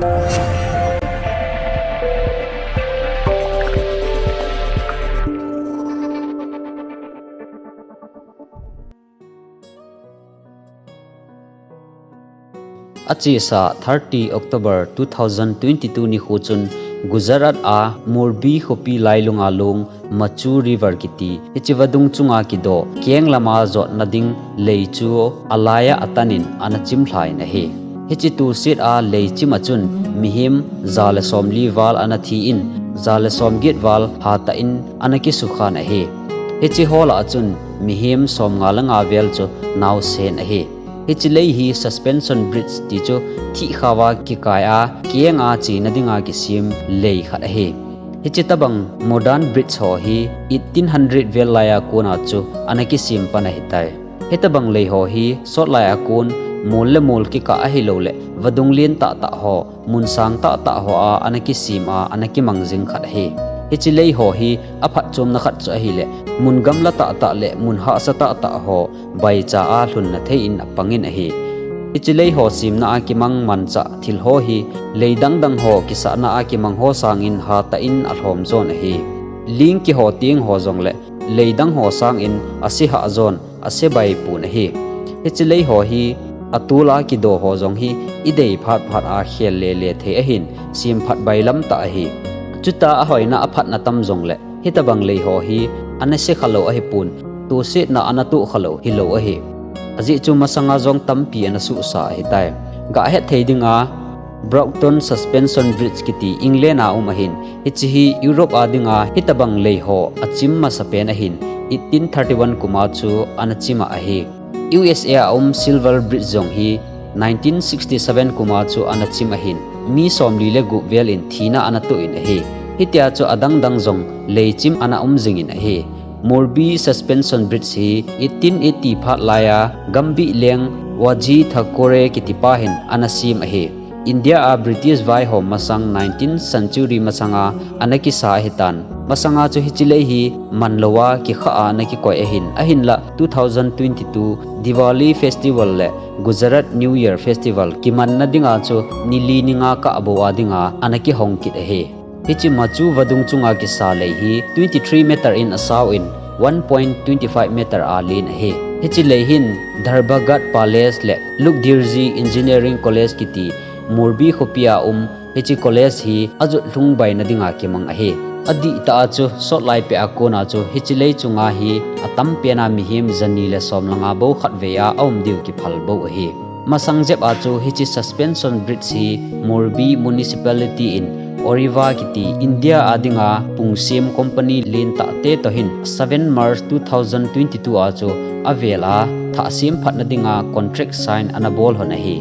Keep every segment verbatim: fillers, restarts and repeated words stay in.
Achesa thirty October two thousand twenty-two nikho chun Gujarat a Morbi khopi lailunga long Machu River kiti hiche vadung chunga kidoh keng lama jotna ding lei chu alaiya atanin ana chimlhai in ahi. Hiche tuset a lei chim a chun mihem ja le somli val ana thi in, ja le somget val hatah in ana kisukhan ahi. Hiche ho lah a chun mihem somnga le nga vel chu naosen ahi. Hiche lei hi suspension bridge ti chu thihkhao a kikai a keng a chena dinga kisem lei khat ahi. Hiche tabang modern bridge ho hi eighteen hundred vel laiya kona chu ana kisem pan ahitai. Hitabang lei ho hi sotlai a kon mol le mol kikah ahilouleh vadung len tahtah ho, mun sang tahtah ho a ana kisem a ana kimang jing khat ahi. Hiche lei ho hi aphatchomna khat chu ahileh mun gamla tahtah le mun hahsa tahtah ho baicha a lhunna thei in apangin ahi. Hiche lei ho semna a kimang manchah thil ho hi lei dangdang ho kisahna a kimang ho sangin hatah in alhom jon ahi. Ling kiho teng ho jongleh lei dang ho sangin ase hah jon, ase bai pon ahi. Hiche lei ho hi atol a kidoh ho jong hi idei phat phat a khel lele thei ahin, sem phat bailam tah ahi. Chuta ahoina aphatna tam jongleh hitabang lei ho hi ana se khalou ahipon, tusetna ana toh khalou hilou ahi. Ajeh chu masanga jong tampi ana suhsa ahitai. Gah het thei dinga Broughton Suspension Bridge kiti England a um ahin, hiche hi Europe a dinga hitabang lei ho achim masapen ahin, eighteen thirty-one kuma chu ana chim a ahi. U S A a um Silver Bridge jong hi nineteen sixty-seven kuma chu ana chim ahin, mi somli le gup vel in thina ana toh in ahi. Hitia chu adangdang jong lei chim ana um jingin ahi. Morbi Suspension Bridge hi eighteen eighty phat laiya Gambih leng Waji Thakore kitipa hin ana sem ahi. India a British vaihom masang nineteenth century masanga ana kisa ahitan. Masanga chu hiche lei hi manlou a kikha a ana kikoi ahin, ahinlah two thousand twenty-two Diwali Festival le Gujarat New Year Festival kimanna dinga chu ni li ni nga kah bou a dinga ana kihong kit ahi. Hiche Machu vadung chunga kisa lei hi twenty-three meter in asao in one point twenty-five meter a len ahi. Hiche lei hin Dharbaghat Palace le Lukdirji Engineering College kiti Morbi khopi a um hiche college hi ajot lhung baina dinga kimang ahi. Adihtah a chu sotlai peh a kona chu hiche lei chunga hi atampen a mihem jani le som le nga bou khatvei a aum diu kiphal bou ahi. Masang jep a chu hiche suspension bridge hi Morbi Municipality in Oriva kiti India a dinga pungsem company lentah te toh hin seven March two thousand twenty-two a chu avel a thah semphatna dinga contract sign ana bol hon ahi.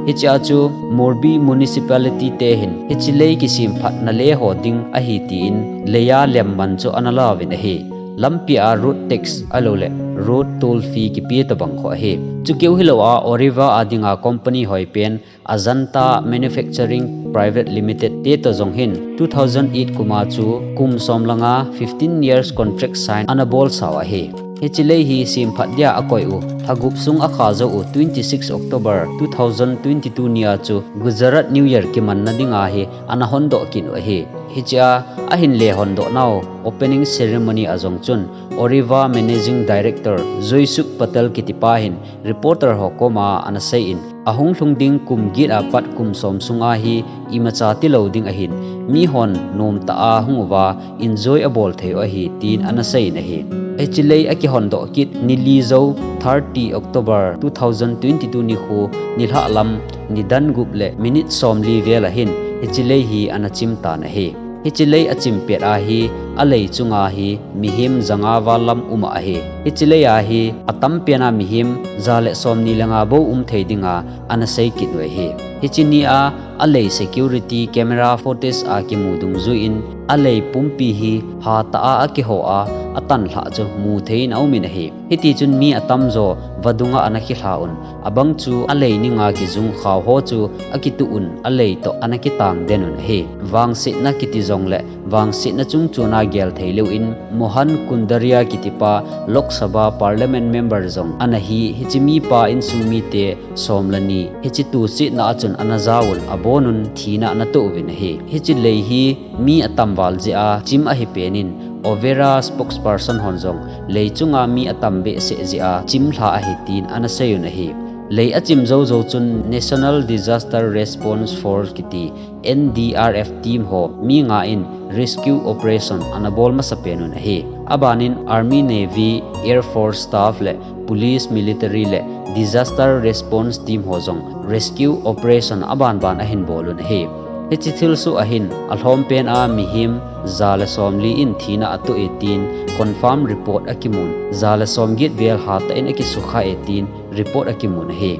Hiche a chu Morbi Municipality te hin hiche lei kisemphatna le ho ding ahi tin leiya lemman chu ana lauvin ahi. Lampi a road tax ahilouleh road toll fee kipe tobang kho ahi. Chukeu hilou a Oriva a dinga company hoipen Ajanta Manufacturing Private Limited te toh jong hin two thousand eight kuma chu kum som le nga, fifteen years contract sign ana bolsau ahi. Hiche lei hi semphat dia akoi u lha gup sung akha jou u twenty-six October two thousand twenty-two nia chu Gujarat New Year kimanna dinga hi ana hondoh kit u ahi. Hiche a ahin le hondoh nau opening ceremony a jong chun Oriva Managing Director Joysukh Patel kitipa hin reporter ho koma ana seiyin, ahung lhung ding kum get a pat kum som sunga hi imacha tilou ding ahin, mihon nomtah a hung uva enjoy abol thei u ahi, tin ana seiyin ahi. Hiche lei akihondoh kit ni li jou thirty October two thousand twenty-two nikho nilhah lam nidan gup le minute somli vel ahin hiche lei hi ana chim tan ahi. Hiche lei achim pet a hi alei chunga hi mihem ja nga val lam um ahi. Hiche lei a hi atampen a mihem ja le somni le nga bou um thei dinga ana sei kit u ahi. Hiche nia alei security camera footage a kimu dungjuiyin alei pumpi hi hatah a akiho a atan lhah chu mu thei in aum in ahi. Hiti chun mi atamjo vadunga ana kilha un, abang chu alei ninga kijung khao ho chu akituh un, alei toh ana kitang den un ahi. Vangsetna kiti jongle vangsetna chungchon a gel thei leu in, Mohan Kundaria kitipa Lok Sabha Parliament member jong ana hi. Hiche mipa insung mite som le ni hiche tusetna a chun ana jaovun, abonun thina ana toh uvin ahi. Hiche lei hi mi atam val jeh a chim ahi pen in, OREVA spokesperson hon jong lei chunga mi atam behseh jeh a chim lha ahi tin ana seiyun ahi. Lei achim jou jou chun National Disaster Response Force kiti N D R F team ho mi nga in rescue operation ana bol masa pen un ahi. Abanin Army, Navy, Air Force staff le Police, Military le Disaster Response Team ho jong rescue operation aban ban ahin bol un ahi. Hiche thilsoh ahin alhom pen a mihem ja le somli in thina atoh e tin confirm report akimun, ja le somget vel hatah in akisukha e tin report akimun ahi.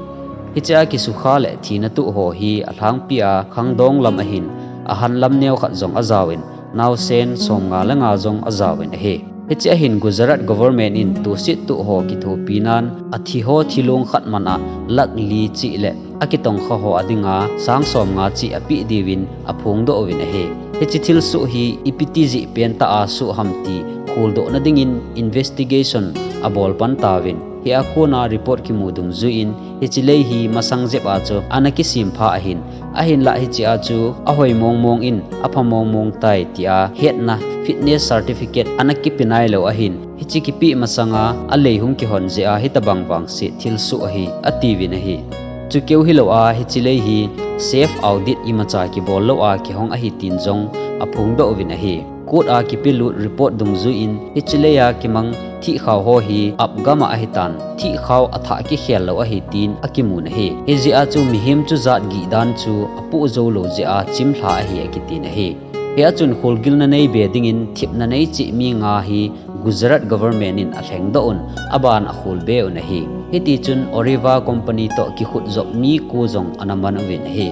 Hiche a kisukha le thina toh ho hi alhangpi a khangdong lam ahin, ahan lam neo khat jong ajaovin, naosen somnga le nga jong ajaovin ahi. Hiche ahin Gujarat government in tuset toh ho kithopi nan, athi ho thilong khat man a lakh li cheh le akitongkha ho adinga sang somnga cheh apeh diuvin aphongdoh uvin ahi. Hiche thilsoh hi ipi ti jeh pen tah a soh ham ti kholdohna dingin investigation abol pan tauvin, hia kona report kimu dungjuiyin hiche lei hi masang jep a chu ana kisem pha ahin, ahinlah hiche a chu ahoi mong mong in apha mong mong tai tia hetna fitness certificate ana kipe nailou ahin, hiche kipeh masanga alei hung kihon jeh a hitabang vangset thilsoh ahi atiuvin ahi. Chukeu hilou a hiche lei hi self audit imacha kibol lou a kihong ahi tin jong aphongdoh uvin ahi. Court a kipelut report dungjuiyin hiche lei a kimang thihkhao ho hi up gam a ahitan, thihkhao athah kikhel lou ahi tin akimun ahi. Hijeh a chu mihem chu jat gih dan chu apoh joulou jeh a chim lha ahi akitin ahi. Hia chun kholgilna nei be dingin thepna nei cheh mi nga hi Gujarat government in alhengdoh un, aban akholbe un ahi. Hitichun OREVA company toh kikhutjop mi ko jong ana man uvin ahi.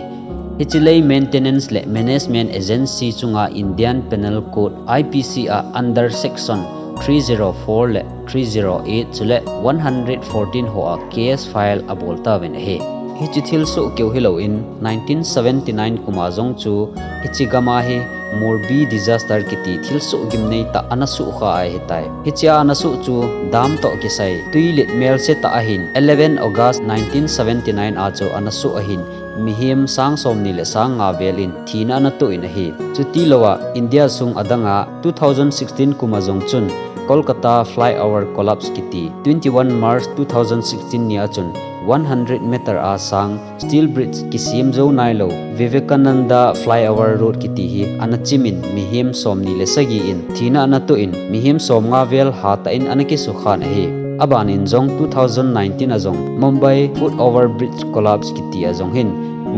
Hiche lei maintenance le management agency chunga Indian Penal Code, I P C a under section three zero four le three zero eight chule one hundred fourteen ho a case file abol tauvin ahi. Hiche thilsoh keu hilouvin nineteen seventy nine kum a jong chu hiche gam a hi Morbi disaster kiti thilsoh gimnei tah ana sohkha ahitai. Hiche a ana soh chu dam toh kisai twi let melse tah ahin eleven August nineteen seventy nine a chu ana soh ahin mihem sang somni le sang nga vel in thina ana toh in ahi. Chuti louva India sung adanga two thousand sixteen kum a jong chun Kolkata flyover collapse kiti twenty one March two thousand sixteen ni a chun one hundred meter a sang steel bridge kisem jou nailou Vivekananda flyover road kiti hi ana chim in mihem somni le sagi in thina ana toh in mihem somnga vel hatah in ana kisukhan ahi. Aban in jong two thousand nineteen a jong Mumbai foot over bridge collapse kiti a jong hin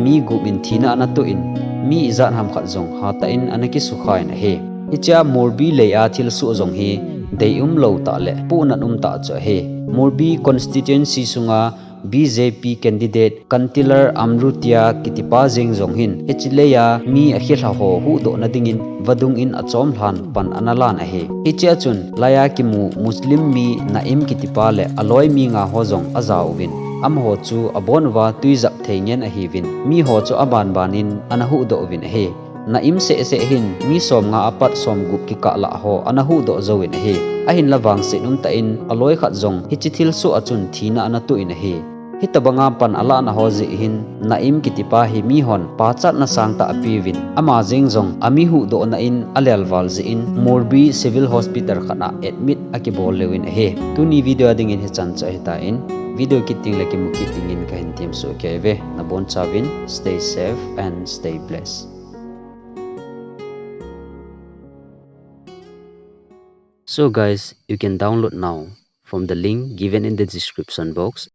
mi gup in thina ana toh in mi ijat ham khat jong hatah in ana kisukha in ahi. Hiche a Morbi lei a thilsoh jong hi deium lou tah le pohnat um tah chu ahi. Morbi constituency sunga B J P candidate Kantilal Amrutia kitipa jeng jong hin hiche lei a mi akilha ho huhdoh na dingin vadung in achom lhan pan ana lan ahi. Hiche a chun laiya kimu Muslim mi Naeem kitipa le aloi mi nga ho jong ajao uvin, amaho chu abon uva twi jap thei ngen ahiuvin, mi ho chu aban ban in ana huhdoh uvin ahi. Naeem seh seh hin mi somnga apat somgup kikah lah ho ana huhdoh jouvin ahi. Ahinla vangset umtah in aloi khat jong hiche thilsoh a chun thina ana toh in ahi. Hitabanga pan alahna ho jeh hin Naeem kitipa hi mihon pachatna sangtah apeuvin, ama jeng jong ami huhdohna in alelval jeh in Morbi Civil Hospital khat a admit akibol leuvin ahi. Tuni video a dingin hichan chu ahitan, video kit ding le kimu kit dingin kahin temsoh kei uve. Nabonchauvin stay safe and stay blessed. So guys, you can download now from the link given in the description box.